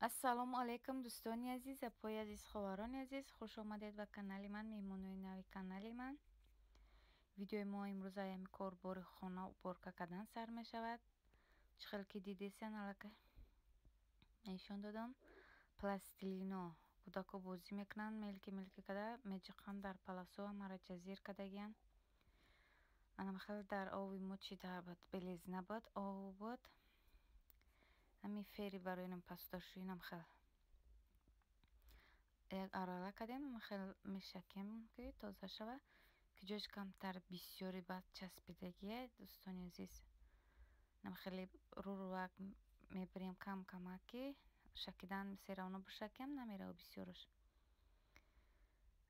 Ассалому алайкум, дӯстони азиз, апои азиз, хоҳарони азиз, хуш омадед ба канали ман, меҳмонои нави канали ман. Видеои мо имрӯз аями корбори хона уборка кардан сар мешавад. Чӣ хел ки дидесен, аллакай нишон додам. Пластилино кӯдако бозӣ мекунанд, мелки мелки када меҷиқанд дар паласо, ҳамаро ҷазир кардагиянд. Анам хел дар ови мо чи буд, белизна буд, ов буд. Ҳамин фери барои инам пасудашӯинам хел як арала кардем, хел мешакем, ки тоза шава, ки ҷош камтар бисёри баъд часпидагие, дӯстони азиз. Нам хеле рӯрӯак мебирем кам камак, ки шакидан серавно бишакем, намерава бисёраш.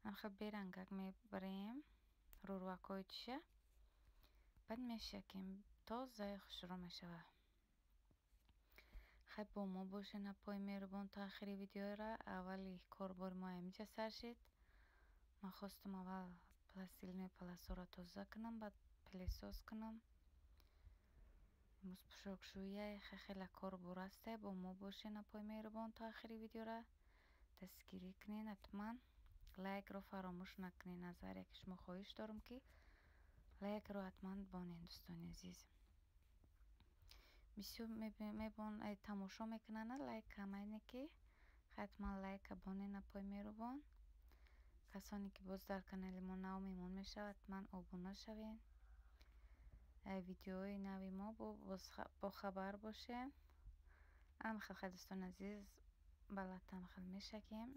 Нам хел берангак мебирем рӯрӯакҳои чиша, баъд мешакем, тозаи хушрӯ мешава. Хай, бо мо бошед, апои меҳрубон, то охири видеора. Аввали корбори мо ҳаминҷа сар шид. Ман хостам аввал пластилинои паласоро тоза кунам, баъд пылесос кунам. Имрӯз пӯшокшӯия, хеле корбор ҳасте. Бо мо бошед, апои меҳрубон, то охири видеора. Дастгирӣ кунед ҳатман, лайкро фаромӯш накунед. Аз ҳар яки шумо хоҳиш дорам, ки лайкро ҳатман бонед, дӯстони азиз. Бисёр мебон тамошо мекунанд, лайк камайне, ки ҳатман лайка бонед, апои меҳрубон. Касоне ки боз дар канали мо нав меҳмон мешавад, ҳатман обуна шавед, видеоҳои нави мо бохабар бошед. Ам хел, хай, дӯстони азиз, балатам хел мешакем.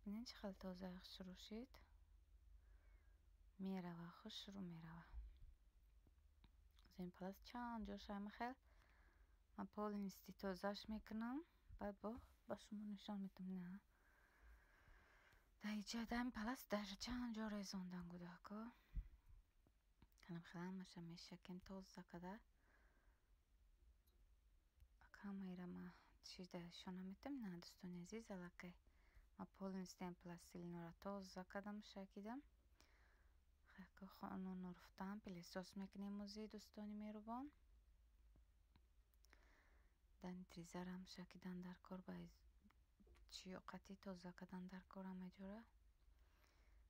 Бинед, чӣ хел тоза хушрӯ шид, мерава, хушрӯ мерава. Ин палас чанд ҷоша ҳама хел ман полностью тозаш мекунам, баъд бо ба шумо нишон медиҳам. На, дар иҷа дар палас дар чанд ҷо резондан кӯдако. Ҳанам хел ҳамаша мешакем тоза када. Ҳамаира ма чида нишон наметиҳам. На, дӯстони азиз, аллакай ма полностью пластилинора тоза кардам, шакидам. Хонуно руфтан, пылесос мекунем ози, дӯстони меҳрубон. Дани тризарам шакидан дар кор, ба чиёқатӣ тоза кардан дар кор ҳама ҷора.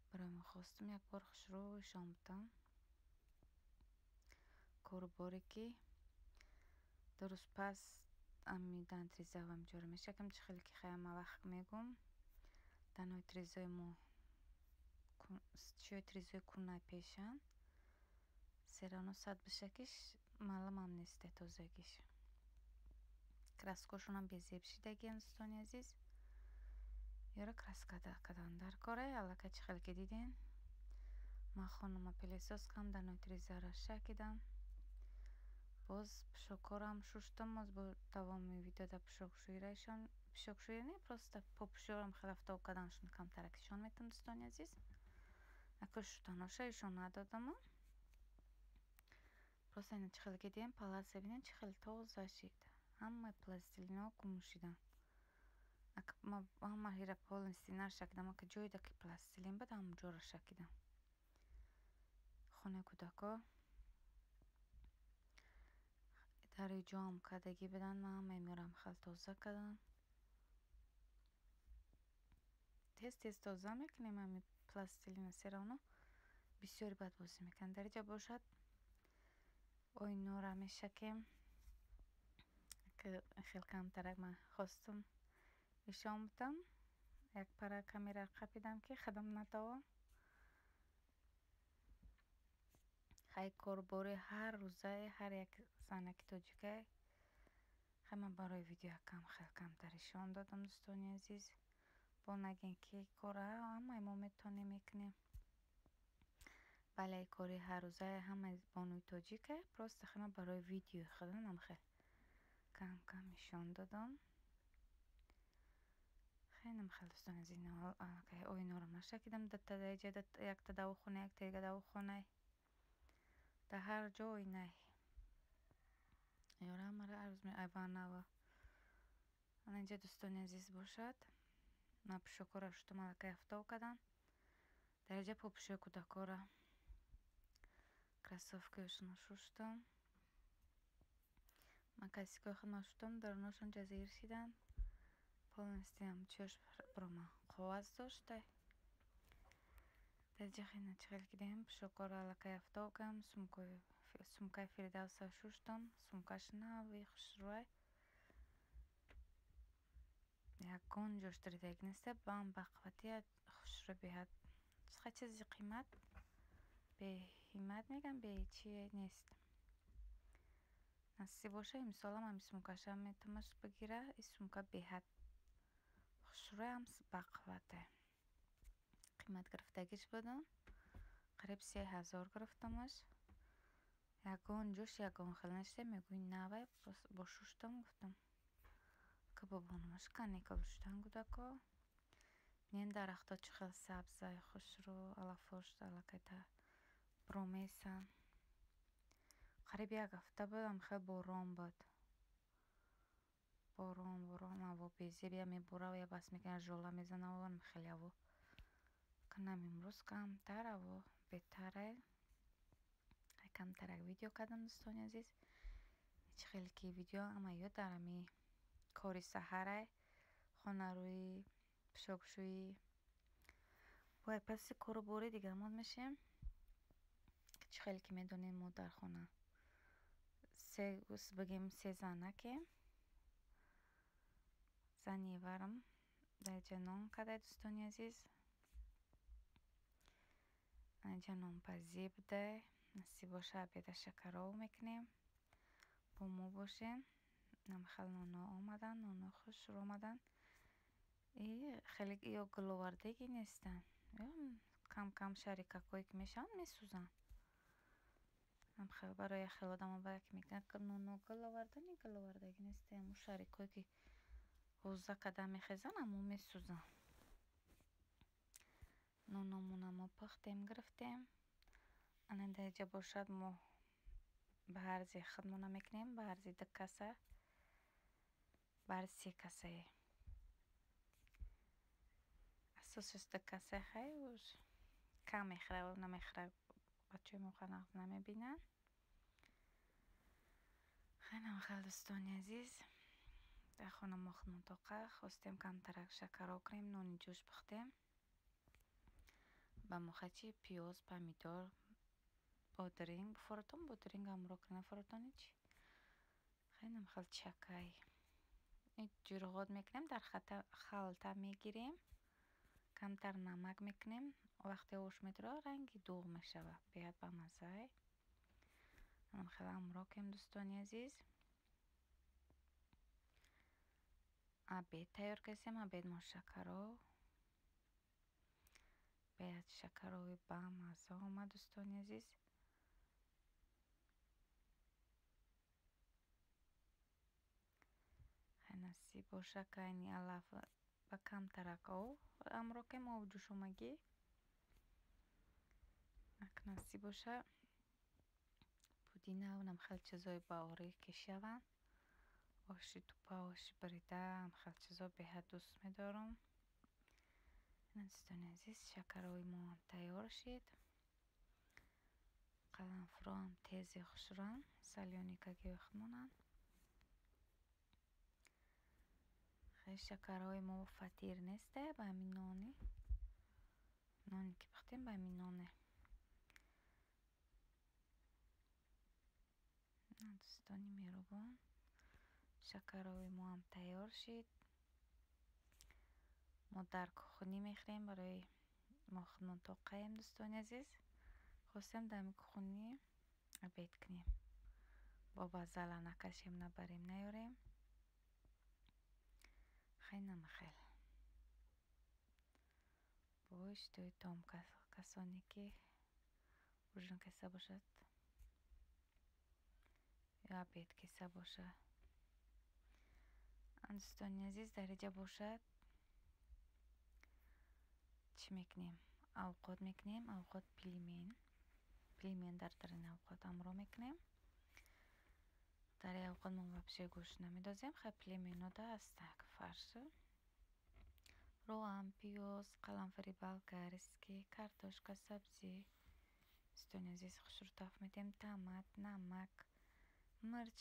Барои мо хостум як бор хушрӯ ишон будам. Коруборе ки 2 рӯз пас ами дан тризавам ҷора мешакам. Чӣ хеле ки хай ҳама вақт мегӯм, данои тризои мо чиёи тризои кунай пешанд, серавно сад бишакиш, маълумам несте тозагиш. Краскошонам безеб шидагиянд, дӯстони азиз, ёра краска кардан дар коре. Аллакай чӣ хеле ки диден, ман хонама пылесос кардам, данои тризаро шакидам, боз пӯшокҳорам шуштам. Боз бо давоми видеода пӯшокшӯира ишон, пӯшокшӯӣ не, просто попӯшиёрам хел афтоб карданашон камтарак ишон метам, дӯстони азиз. Ака шуштаноша ишон надодама. Просто ина чӣ хеле ки дидем, паласа бинед, чӣ хеле тоза шид, ҳамаи пластилино гум шиданд. Ҳамаира полностью нашакидам, ака ҷойда ки пластилин буд, ҳамон ҷоро шакидам. Хонаи кӯдако дари ҷоам кардагӣ буданд, ман ҳамаи меорам хел тоза кардам. Тез тез тоза мекунем ҳами пластилина, серавно бисёри бад бозӣ мекунанд. Дар иҷа бошад, оинора мешакем. Хел камтарак ман хостум ишон будам, як пара камера қапидам, ки худам натавон. Хай, корбори ҳар рӯзаи ҳар як занаки тоҷикай. Хай, ман барои видео якам хел камтар ишон додам, дӯстони азиз. Бо нагин, ки кора ҳамаи мо метавонем, мекунем. Бале, кори ҳаррӯзаи ҳамаи бонуи тоҷика, просто хел ман барои видеои худам хел кам кам ишон додам. Хелам хел, дӯстони азиз, оиноро нашакидам. Даиҷа якта давохона, якта дига давохонай, дар ҳар ҷо оинай. Ёра ҳамаро ҳар рӯз айванава. Ана инҷа, дӯстони азиз, бошад, ман пӯшокҳоро шуштам, аллакай афтоб кардам. Дар инҷа попӯшои кӯдакҳоро, кроссовкаҳояшонро шуштам. Ман касикои худма шудам, даруношон ҷазир шиданд. Полностью чиёш барома қоғаз дошта. Дар ҷа хина чӣ хел кидем, пӯшокҳоро аллакай афтогам, сумкаи Фирдавса шуштам, сумкаш нави хушрӯй. Ягон ҷош даридаги неста, бам бақуввати хушрӯй беҳад. Хай чизи қимат, беҳимат мегӯям, бечие нест. Насиб боша, имсолам ҳами сумкаша метавонаш бигира. Ин сумка беҳад хушрӯям бақуввате. Қимат гирифтагиш будам. Қариб 3000 гирифтамаш. Ягон ҷош ягон хел нашида, мегӯи навай, бо шуштам гуфтам. Ка бобонамаш каникул шудан кӯдако. Бинед дарахтҳо чӣ хел сабзай, хушрӯ, алафош аллакай бромесанд. Қариб як ҳафта буд, хел борон буд. Борон, борон, ҳаво безеб, я мебора, я бас мекунад, жола мезанад, хеле ҳаво. Канам имрӯз камтар ҳаво беҳтаре. Камтарак видео кардам, дӯстони азиз. Чӣ хеле ки видео ама ё дар ҳами кори саҳарай, хонарӯӣ, пӯшокшӯӣ. Вай паси кору бори дигармон мешем. Чӣ хеле ки медонем, мо дар хона се бигем се занакем. Зани варам дар ҷа нон кардай, дӯстони азиз. Инҷа нонпазӣ будай. Насиб боша, обеда шакаров мекунем. Бо мо бошем. Намхел ноно омаданд, ноно хушрӯ омаданд. И хеле ё гуловардагӣ нестанд. Кам-кам шарикакҳое ки мешаванд, месӯзанд. Хел барои як хел одамо ба яке мегӯянд, ки ноно гул овардани, гул овардагӣ нестанд. Ҳамун шарикҳое ки ғӯза карда мехезанд, ҳамун месӯзанд. Нономона мо пухтем, гирифтем. Ана дар инҷа бошад, мо ба арзи худмона мекунем, ба арзи ду каса, ба арзи се касае. Асосаш ду каса, хай уж кам мехӯрад, намехӯрад, бачаҳои мо нағз намебинанд. Хеле хел, дӯстони азиз, дар хона мо худмон тоқа хостем камтарак шакароб кунем, нони ҷӯш пухтем. Ба мохачи пиёз, помидор, бодиринг буфоротон, бодиринг ҳамроҳ кунем, нафоротон ҳеч. Хеле хел чакай. Ҷурғот мекунем, дар халта мегирем, камтар намак мекунем. Вақте ош метурад, ранги дуғ мешавад, беҳад бамаззае. Хеле ҳамроҳ кунем, дӯстони азиз. Обед тайёр кардем, обед мо шакаров. Беҳад шакарови бамазза омад, дӯстони азиз. Насиб боша, кайни алаф ба камтарак об ҳамроҳ кунем, об ҷӯшомагӣ. Ак насиб боша, пудина унам хел чизои баҳорӣ ки шаванд. Оши тупа, оши бирида, хел чизо беҳад дӯст медорам. Дӯстони азиз, шакарои мо ҳам тайёр шид. Қаламфуроам тези хушрӯянд, солёникагиҳои худмонанд. Хеле шакарҳои мо фатир несте, ба ҳамин нони. Ноне ки пухтем, ба ҳамин ноне. Дӯстони меҳрубон, шакарҳои мо ҳам тайёр шид. Мо дар кухонӣ мехӯрем, барои мо худмон тоқаем, дӯстони азиз. Хостем дар ҳамин кухонӣ обед кунем. Бо базала накашем, набарем, наёрем. Хай намахел. Бо иштиҳои том касоне ки ужин киса бошад ё обед киса бошад. Дӯстони азиз, дар инҷа бошад чӣ мекунем? Авқот мекунем, авқот пельмен. Пельмен дар даруни авқот ҳамроҳ мекунем. Дар ин авқот мо вообще гӯшт намедозем, хай пельменода ҳастак фарш. Равған, пиёз, қаламфури болгарский, картошка, сабзӣ. Дӯстони азиз, хушрӯ таф медиҳем, томат, намак, Мирч,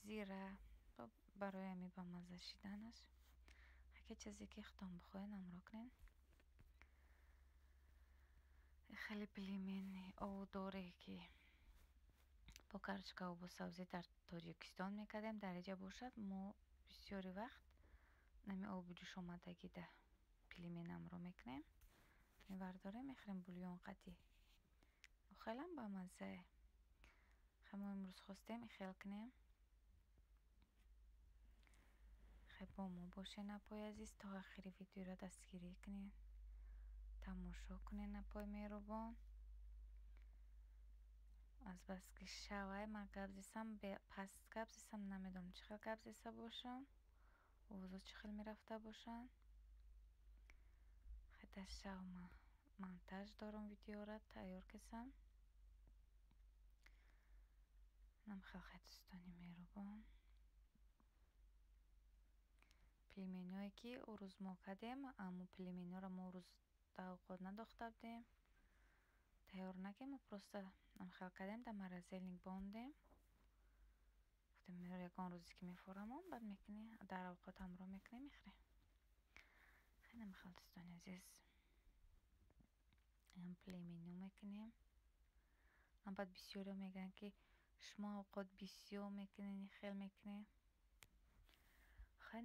зира барои ҳами бамазза шиданаш. Ҳаке чизе ки худтон бихоҳед ҳамроҳ кунед. Хеле пельмени овдоре ки бо картошкаву бо сабзӣ дар Тоҷикистон мекардем, дар инҷа бошад мо бисёри вақт нами оби ҷӯшомадагида пельмен ҳамроҳ мекунем. Мебардорем, мехӯрем бульон қатӣ. Хелам бамаззае. Мо имрӯз хостем ихел кунем. Хай бо мо бошед, апои азиз, то охири видеоро дастгирӣ кунед, тамошо кунед, апои меҳрубон. Азбаски шавай ман гап зесам, паст гап зесам, намедонам чӣ хел гап зеса бошам, овозҳо чӣ хел мерафта бошанд. Хай дар шав ман монтаж дорам, видеоро тайёр кесам. Нам хел хай дӯстони меҳрубон. Пельменҳое ки ӯ рӯз мо кардем, аммо пельменҳоро мо рӯз дар овқот надохта будем, тайёр накардем, мо просто хел кардем, дар морозильник бондем. Гуфтем ягон рӯзе ки мефорамон, баъд мекунем, дар овқот ҳамроҳ мекунем, мехӯрем. Хеле хел дӯстони азиз, пельмениҳо мекунем. Баъд бисёриҳо мегӯянд ки шумо овқот бисёр мекунед, хел мекунед. Хай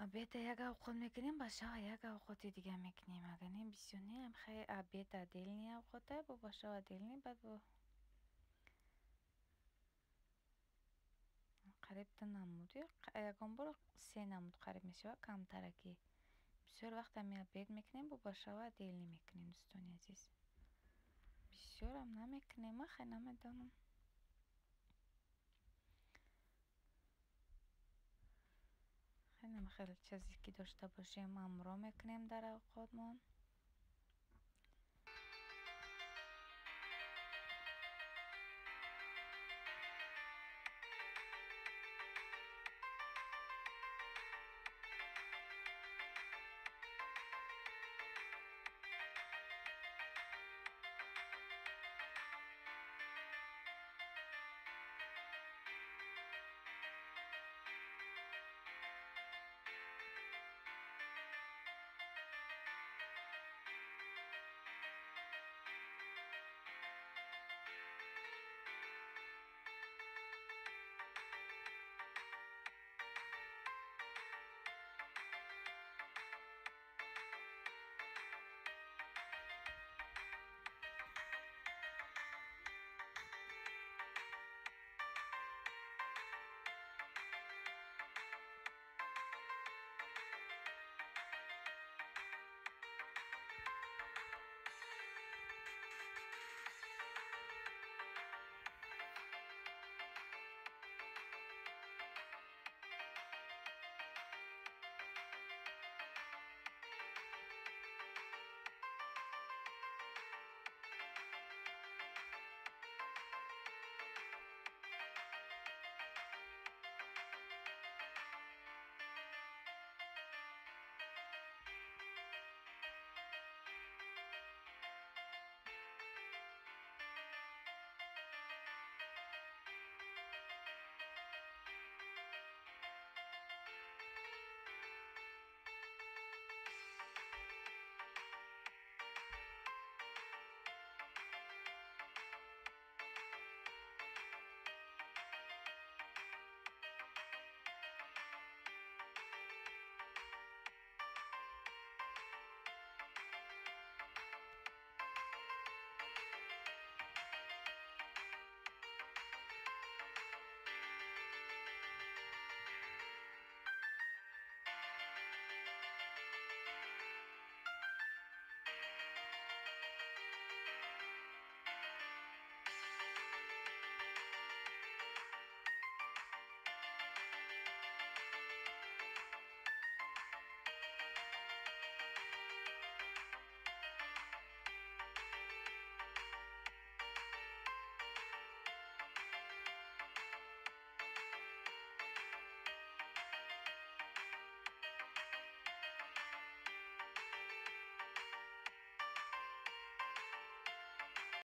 обеда як овқот мекунем, ба шава як овқоти дига мекунем. Агар не бисёр не, хай обед отдельный овқота, бо ба шав отдельный, баъд бо қариб ду намуд ё ягон бор се намуд қариб мешавад, камтараки. Бисёр вақт ҳами обед мекунем, бо ба шава отдельный мекунем, дӯстони азиз. Бисёрам намекунем, хай намедонам. Хеле хеле чизе ки дошта бошем ҳамроҳ мекунем дар овқотмон.